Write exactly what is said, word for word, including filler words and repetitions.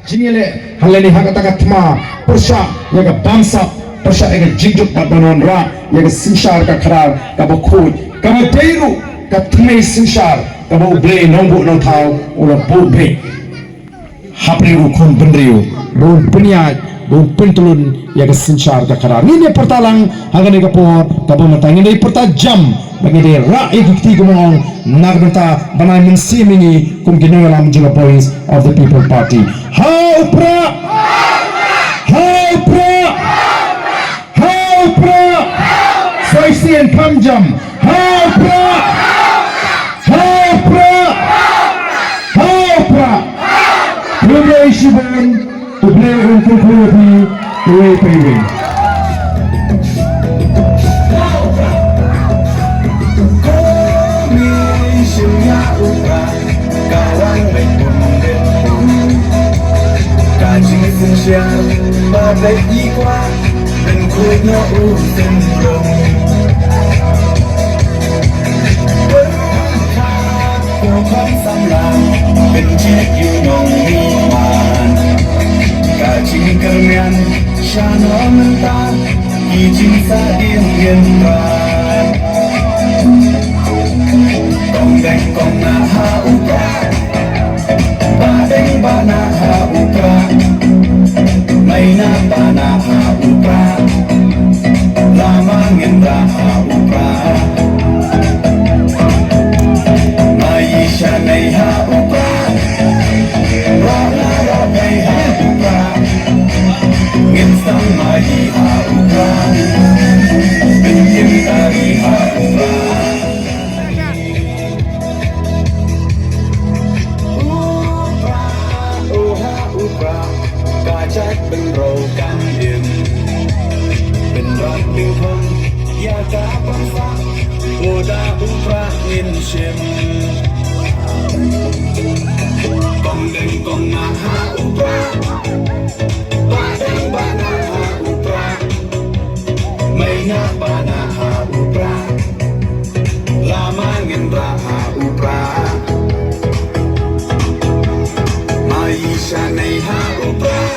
Jingïaleh ha lade ha kata ka thma pyrshah ïa ka bamsap, pyrshah ïa ka jingjuk bad ban wanrah ïa ka synshar ka khadar kaba khuid, kaba dei ruh ka thymmei synshar kaba U Blei Nongbuh Nongthaw u la buh beit. Hapdeng u khun bynriew ba un pynïaid, ba un pyntlun ïa ka synshar ka khadar. Ngin ïa pyrta lang ha kane ka por, kaba mynta ngin ïa pyrta jam ba ngin ïa rah ïa ki kti kumno na ka bynta ban ai mynsiem ïa ngi kum ki nongïalam jong ka Voice of the People Party. Ha u Prah! Ha u Prah! Ha u Prah! Sa shisien kham jam. Ha u Prah! Ha u Prah! Ha u Prah! Khublei shibun, U Blei un kyrkhu ïa phi, iwei pa iwei. Ka wan beit bun beit bun. Ka jingsynshar ba beit ngi kwah ban khuid noh u syndrom. Pyrkhat ko kham samla ban jied ïa u nongmihman. Ka jingkyrmen sha no mynta. Ki jingsahdien ïen ba. Kong deng kong nah ha u Prah. Bah deng bah nah ha u Prah. Mei nah pa nah ha u Prah. Lama ngin rah ha u Prah. Mei sha mei ha u Prah. Rah na rah mei ha u Prah. Ngin sdang mei ha u Prah. Ngin im tari ha u Prah. U Prah, u ha u Prah. Ka jait pynroi kan im. Pynroi pynkhong ïa ka bamsap. U da u Prah ngin shim. Kong deng kong nah ha u Prah. Bah deng bah nah ha u Prah. Mei nah pa nah ha u Prah. Lama ngin rah ha u Prah. Mei sha mei ha u Prah.